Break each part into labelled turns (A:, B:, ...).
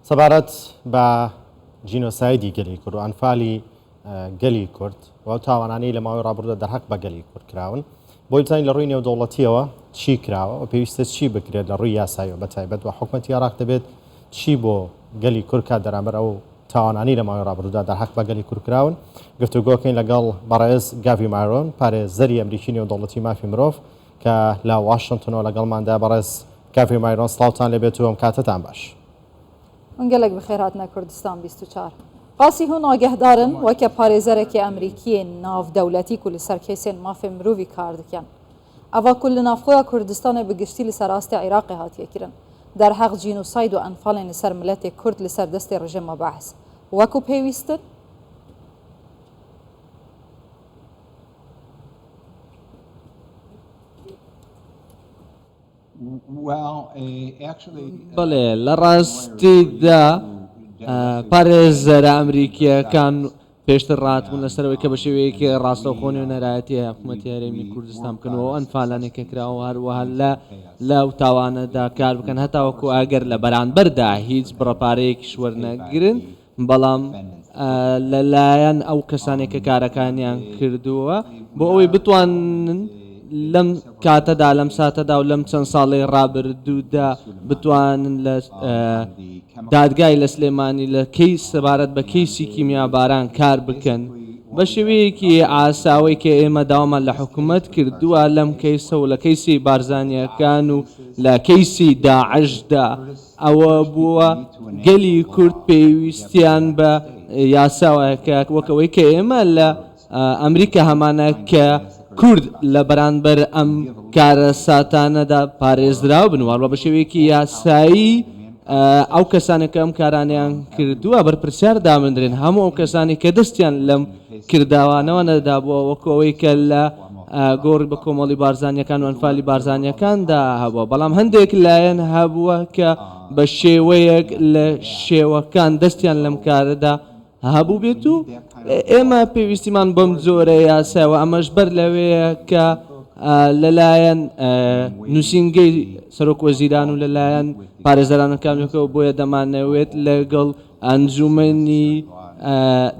A: سەبارەت بە جینۆسایدی گەلی کورد و ئەنفالی گەلی کورد و ئەو تاوانانەی لە ماوەی ڕابردوودا دەرهەق بە گەلی کورد کراون، بۆی بزانین لە ڕووی نێودەوڵەتییەوە چی کراوە و پێویستە چی بکرێت لە ڕووی یاساییەوە بە تایبەت و حکومەتی عێراق دەبێت چی بۆ گەلی کورد کات دەرامبەر ئەو تاوانانەی لە ماوەی ڕابردوودا دەرهەق بە گەلی کورد کراون. گفتوگۆکەین لەگەڵ بەڕێز گاڤی مایرۆن، پارێزەری ئەمریکی نێودەوڵەتی مافی مرۆڤ کە لە واشنتنەوە لەگەڵماندایە. بەڕێز گاڤی مایرۆن سڵاوتان لێبێت و ئەم کاتەتان باش.
B: من gelek bi xêr hatine Kurdistan 24. Qasî hûn agehdar in weke parêzerekê Amerîkiyê navdewletî ku li ser keysên mafê mirovî kar dikin. Eva ku li navxweya Kurdistanê bi giştî li ser astê Iraqê hatiye kirin. Derheq cînosayd û enfalên li ser miletê Kurd li ser destê rejîma Be'es wekû pêwîst in.
C: بەڵێ، لە ڕاستیدا پارێزەرە ئەمریکییەکان پێشتر ڕاتبوون لەسەر ئەوەی کە بە شێوەیەکی ڕاستەوخۆ نوێنەرایەتی حکوومەتی هەرێمی کوردستان بکەن و ئەنفالانەی کە کراوە هەروەها لە لەو تاوانەدا کار بکەن هەتاوەکو ئەگەر لە بەرانبەردا هیچ بڕە پارەیەکیش وەرنەگرن بەڵام لەلایەن ئەو کەسانێک کە کارەکانیان کردووە بۆ ئەوەی بتوانن لەم کاتەدا لەم ساتەدا و لەم چەند ساڵەی ڕابردوودا بتوانن لە دادگای لە سلێمانی لە کەیس سەبارەت بە کەیسی کیمیاباران کار بکەن بە شێوەیەکی ئاساوەی کە ئێمە داوامان لە حکوومەت کردووە لەم کەیسە و لە کەیسی بارزانیەکان و لە کەیسی داعشدا ئەوە بووە گەلی کورد پێویستیان بە یاساوە کە وەک ئەوەی کە ئێمە لە ئەمریکا هەمانە کە کورد لە بەرانبەر ئەم کارەساتانەدا پارێزراو بن و بە شێوەیەکی یاسایی ئەو کەسانێک کە ئەم کارانیان کردووە بەرپرسیار دابندرێن هەموو ئەو کەسانی کە دەستیان لەم کرداوانەوە نەدابووە وەکو ئەوەی کە لە گۆڕی بە کۆمەڵی بارزانیەکان و ئەنفالی بارزانیەکاندا هەبووە بەڵام هەندێک لایەن هەبووە کە بە شێوەیەک لە شێوەکان دەستیان لەم کارەدا هەبوو بێت و ئێمە پێویستیمان بەم جۆرە یاساوە ئەمەش بەر لەوەیە کە لەلایەن نووسینگەی سەرۆک وەزیران و لەلایەن پارێزەرانەکانەکەەوە بۆیە دەمانەوێت لەگەڵ ئەنجومەنی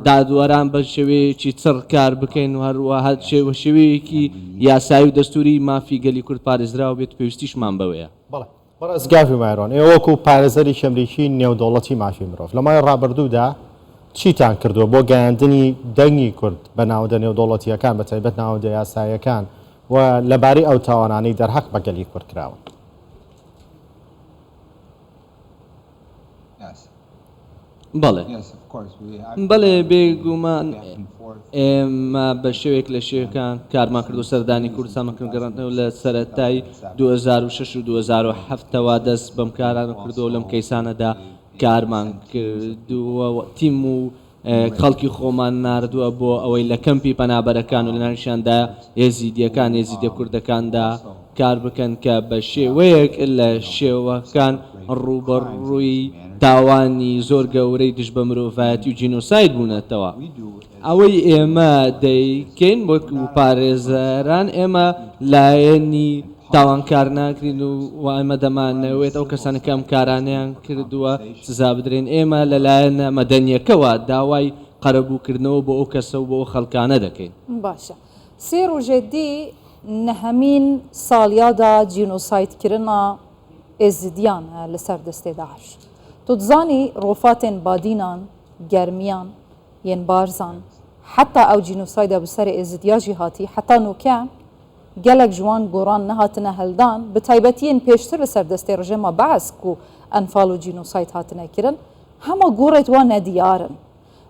C: دادوەران بە شێوەیەکی چڕ کار بکەین و هەروەها بە شێوەیەکی یاسایی و دەستووری مافی گەلی کورد پارێزراو بێت پێویستیشمان بەوەیە.
A: بەڵێ بەڕێز گاڤی مایرۆن، ئێوە وەکو پارێزەرێکی ئەمریکی نێودەوڵەتی مافی مرۆڤ لە ماوەی ڕابردوودا چیتان کردووە بۆ گەیاندنی دەنگی کورد بە ناوەندە نێودەوڵەتییەکان بە تایبەت ناوەندە یاساییەکان و لەبارەی ئەو تاوانانەی دەرهەق بە گەلی کورد کراون؟
C: بەڵێ بەڵێ بێگومان ئێمە بە شێوەیەک لە شێوەکان کارمان کردو سەردانی کوردستانمان کرد گەڕاندنەوە لە سەرەتای 2006 و 2007ەوە دەست بەم کارانە کردووە لەم کەیسانەدا کارمان کردووە تیم و خەڵکی خۆمان ناردووە بۆ ئەوەی لە کەمپی پەنابەرەکان و لەناویشیاندا ئێزیدییەکان، ئێزیدیە کوردەکاندا کار بکەن کە بە شێوەیەک لە شێوەکان ڕووبەڕووی تاوانی زۆر گەورەی دژ بە مرۆڤایەتی و جینۆساید بوونەتەوە. ئەوەی ئێمە دەیکەین وەکو پارێزەران ئێمە لایەنی تاوانکار ناگرین و ئێمە دەمانەوێت ئەو کەسانە کە ئەم کارانەیان کردووە سزا بدرێن، ئێمە لە لایەنە مەدەنییەکەوە داوای قەرەبووکردنەوە بۆ ئەو کەسە و بۆ ئەو خەڵکانە دەکەین.
B: باشە سێ ڕۆژێ دی نەهەمین ساڵیادا جینۆسایدکردنا ئێزیدیان لەسەر دەستێ داعش. تۆ دزانی ڕۆفاتێن بادینان، گەرمیان، yên بارزان، حەتا ئەو جینۆسایدا bi serê êzidiya jî hatî heta nûke Gelek ji wan goran nehatine hildan, bi taybetî yên pêştir li ser destê rijêma Be'es ku enfal û cînosayd hatine kirin, hema gorên wan nediyar in.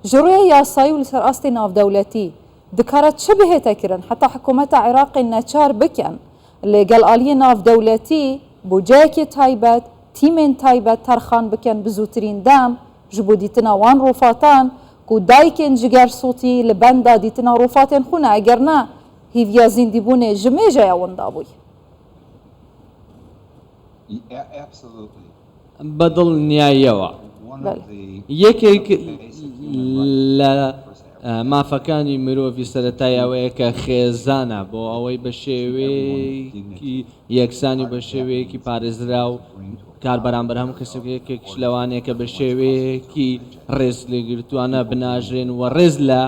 B: Ji rûyê yasayî û li ser astê navdewletî dikare çi bihête kirin heta hikûmeta Iraqê neçar bikin li gel aliyê navdewletî bûceyekê taybet, tîmên taybet terxan bikin bi zûtirîn dem ji bo dîtina wan rofatan ku dayikên jigersotî li benda dîtina rofatên xwe ne eger na Hêviya zîndîbûnê ji mêje ya winda bûy.
C: بە دڵنیاییەوە یەکێک لە. مافەکانی مرۆڤی سەرەتایی ئەوەیە کە خێزانە بۆ ئەوەی بە شێوەیەکی یەکسانی و بە شێوەیەکی پارێزراو کار بەرامبەر هەموو کەسێک یەکێکیش لەوانەیە کە بە شێوەیەکی ڕێزلێگرتووانە بناژرێن و ڕێز لە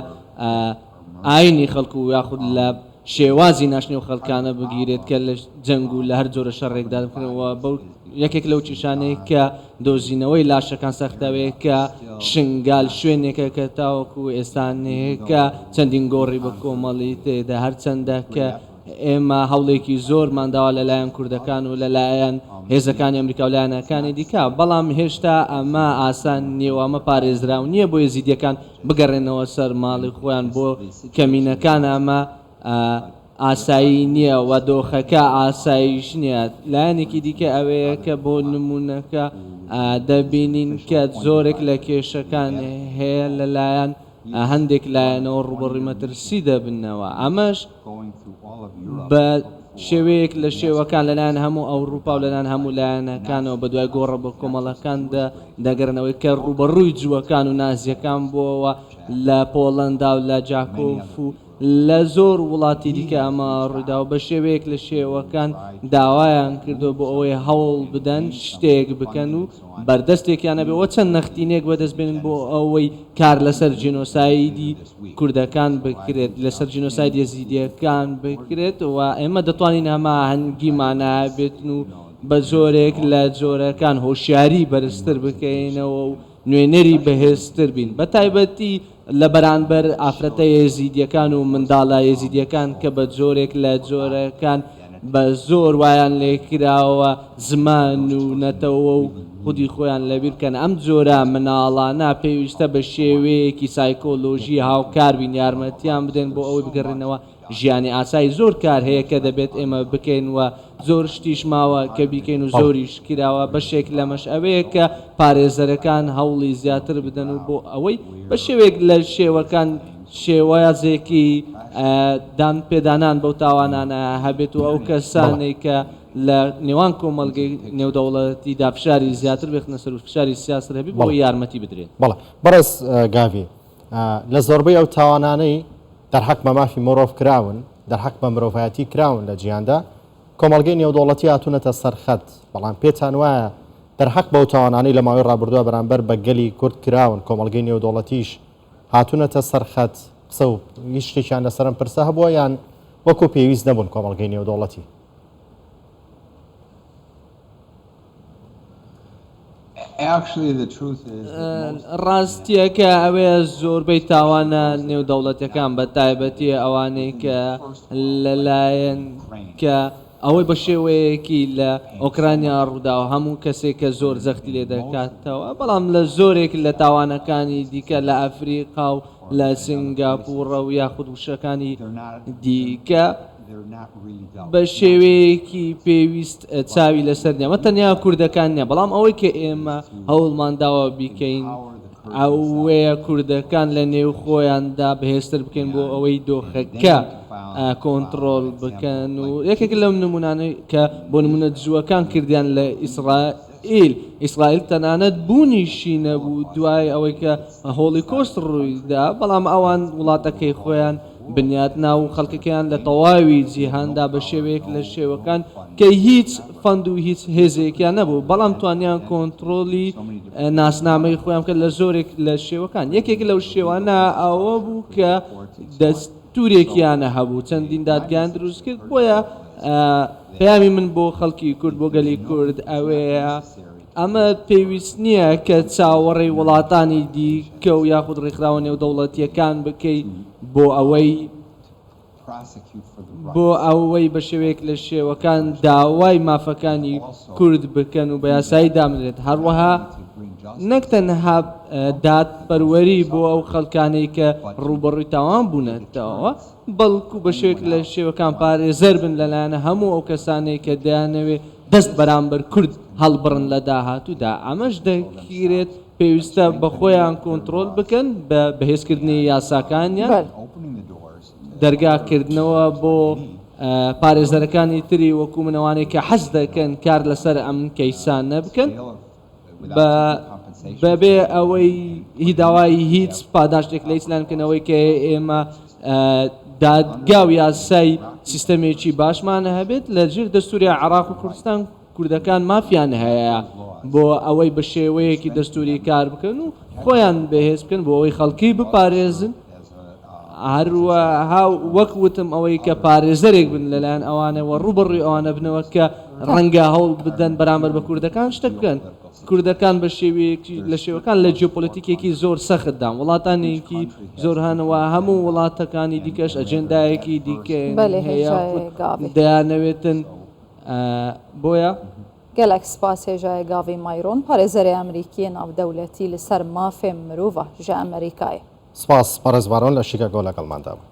C: ئاینی خەڵک و یاخود لە شێوازی ناشتنی ئەو خەڵکانە بگیرێت کە لە جەنگ و لە هەر جۆرە شەڕێکدا بکرێنەوە بەو یەکێک لەو کێشانەی کە دۆزینەوەی لاشەکان سەختەوەیە کە شنگال شوێنێکە کە تاوەکو ئێستا نەیەکە چەندین گۆڕی بە کۆمەڵی تێدا هەرچەندە کە ئێمە هەوڵێکی زۆرمان داوە لەلایەن کوردەکان و لەلایەن هێزەکانی ئەمریکا و لایەنەکانی دیکە بەڵام هێشتا ئەمە ئاسان نییە و ئەمە پارێزراو نییە بۆ ئێزیدیەکان بگەڕێنەوە سەر ماڵی خۆیان بۆ کەمینەکان ئەمە ئاسایی نییە و دۆخەکە ئاساییش نییە لایەنێکی دیکە ئەوەیە کە بۆ نمونەکە دەبینین کە زۆرێک لە کێشەکان هەیە لەلایەن هەندێک لایەنەوە ڕووبەڕووی مەترسی دەبنەوە، ئەمەش بە شێوەیەک لە شێوەکان لەلایەن هەموو ئەوروپا و لەلایەن هەموو لایەنەکانەوە بەدوای گۆڕە بەکۆمەڵەکاندا دەگەڕێنەوەی کە ڕووبەڕووی جووەکان و نازییەکان بووەوە لە پۆڵەندا و لە جاکۆف و لە زۆر وڵاتی دیکە ئەمە ڕوویداوە، بە شێوەیەک لە شێوەکان داوایان کردووە بۆ ئەوەی هەوڵ بدەن شتێک بکەن و بەردەستێکیان هەبێ و چەند نەختینەیەک بەدەست بێنن بۆ ئەوەی کار لەسەر جینۆسایدی کوردەکان بکرێت، لەسەر جینۆساید یەزیدییەکان بکرێت و ئێمە دەتوانین هەماهەنگیمان هەبێتن و بە جۆرێک لە جۆرەکان هۆشیاری بەرزتر بکەینەوە و نوێنەری بەهێزتر بین بە تایبەتی لە بەرانبەر ئافرەتە یێزیدیەکان و منداڵە یێزیدیەکان کە بە جۆرێک لە جۆرەکان بە زۆر وایان لێکراوە زمان و نەتەوە و خودی خۆیان لەبیر بکەن ئەم جۆرە مناڵانە پێویستە بە شێوەیەکی سایکۆلۆژی هاوکار بین یارمەتیان بدەین بۆ ئەوەی بگەڕێنەوە ژیانی ئاسایی زۆر کار هەیە کە دەبێت ئێمە بکەین و زۆر شتیش ماوە کە بیکەین و زۆریش کراوە بەشێک لەمەش ئەوەیە کە پارێزەرەکان هەوڵی زیاتر بدەن و بۆ ئەوەی بە شێوەیەک لە شێوەکان شێوازێکی دان پێدانان بەو تاوانانە هەبێت و ئەو کەسانەی کە لە نێوان کۆمەڵگەی نێودەوڵەتیدا فشاری زیاتر بخنە سەر و فشاری سیاسر هەبی بۆ یارمەتی بدرێت.
A: بەڵێ بەڕێز گاڤی لە زۆربەی ئەو تاوانانەی دەرحەق بە مافی مرۆڤ کراون، دەرحەق بە مرۆڤایەتی کراون لە جیهاندا، کۆمەڵگەی نێودەوڵەتی هاتوونەتە سەر خەت، بەڵام پێتان وایە دەرحەق بەو تاوانانەی لە ماوەی ڕابردووە بەرامبەر بە گەلی کورد کراون، کۆمەڵگەی نێودەوڵەتیش هاتوونەتە سەر خەت، قسە و هیچ شتێکیان لەسەر ئەم پرسە هەبووە یان وەکو پێویست نەبوون کۆمەڵگەی نێودەوڵەتی؟
C: ڕاستییەکە ئەوەیە زۆربەی تاوانە نێودەوڵەتیەکان بە تایبەتی ئەوانەی کە لەلایەن کە ئەوەی بە شێوەیەکی لە ئۆکرانیا ڕووداوە هەموو کەسێک کە زۆر جەختی لێ دەکاتەوە بەڵام لە زۆرێک لە تاوانەکانی دیکە لە ئەفریقا و لە سنگاپوڕە و یاخود وشەکانی دیکە بە شێوەیەکی پێویست چاوی لەسەر نیە، ئەمە تەنیا کوردەکان نیە، بەڵام ئەوەی کە ئێمە هەوڵمان داوە بیکەین ئەوەیە کوردەکان لە نێو خۆیاندا بەهێزتر بکەین بۆ ئەوەی دۆخەکە کۆنتڕۆڵ بکەن و یەکێک لەم نمونانەی کە بۆ نمونە جووەکان کردیان لە ئیسرائیل، ئیسرائیل تەنانەت بوونیشی نەبوو دوای ئەوەی کە هۆڵیکۆست ڕوویدا، بەڵام ئەوان وڵاتەکەی خۆیان بنیاتنا و خەڵکەکەیان لە تەواوی جیهاندا بە شێوەیەک لە شێوەکان کە هیچ fund و هیچ هێزێکیان نەبوو بەڵام توانیان کۆنتڕۆڵی ناسنامەی خۆیان بکەن لە زۆرێک لە شێوەکان یەکێک لەو شێوانە ئەوە بوو کە دەستورێکیان هەبوو چەندین دادگایان دروست کرد بۆیە پەیامی من بۆ خەڵکی کورد بۆ گەلی کورد ئەوەیە ئەمە پێویست نییە کە چاوەڕێی وڵاتانی دیکە و یاخود ڕێکخراوە نێودەوڵەتییەکان بکەی بۆ ئەوەی بۆ ئەوەی بە شێوەیەک لە شێوەکان داوای مافەکانی کورد بکەن و بە یاسایی دابنرێت هەروەها نەک تەنها دادپەروەری بۆ ئەو خەڵکانەی کە ڕووبەڕووی تاوان بوونەتەوە بەڵکو بە شێوەیەک لە شێوەکان پارێزەر بن لەلایەن هەموو ئەو کەسانەی کە دەیانەوێت دەست بەرامبەر کورد هەڵبڕن لە داهاتوودا، ئەمەش دەکرێت پێویستە بە خۆیان کۆنتڕۆل بکەن بە بەهێزکردنی یاساکانیان، دەرگا کردنەوە بۆ پارێزەرەکانی تری وەکو من ئەوانەی کە حەز دەکەن کار لەسەر ئەم کەیسانە بکەن بە. بەبێ ئەوەی هی داوای هیچ پاداشتێک لە هیچ لایەن بکەن ئەوەی کە ئێمە دادگا و یاسای سیستەمێکی باشمان هەبێت لە ژێر دەستوری عراق و کوردستان کوردەکان مافیان هەیە بۆ ئەوەی بە شێوەیەکی دەستوری کار بکەن و خۆیان بەهێز بکەن بۆ ئەوەی خەڵکی بپارێزن هەروەها وەک وتم ئەوەی کە پارێزەرێک بن لەلایەن ئەوانەوە ڕووبەڕووی ئەوانە بنەوە کە ڕەنگە هەوڵ بدەن بەرامبەر بە کوردەکان شتێک بکەن کوردەکان بە شێوەیەکی لە شێوەکان لە جیۆپۆلیتیکێکی زۆر سەختدان وڵاتانێکی زۆر هەنەوە هەموو وڵاتەکانی دیکەش ئەجێندایەکی دیکە هەیە دەیانەوێتن بۆیە
B: گەلەک سپاس هێژایە گاڤی مایرۆن پارێزەرێ ئەمریکیێ ناودەولەتی لە سەر مافێ مروڤا ژە ئەمریکایێ.
A: سپاس بەڕێز بارۆن لە شیکاگۆ لەگەڵماندا بووی.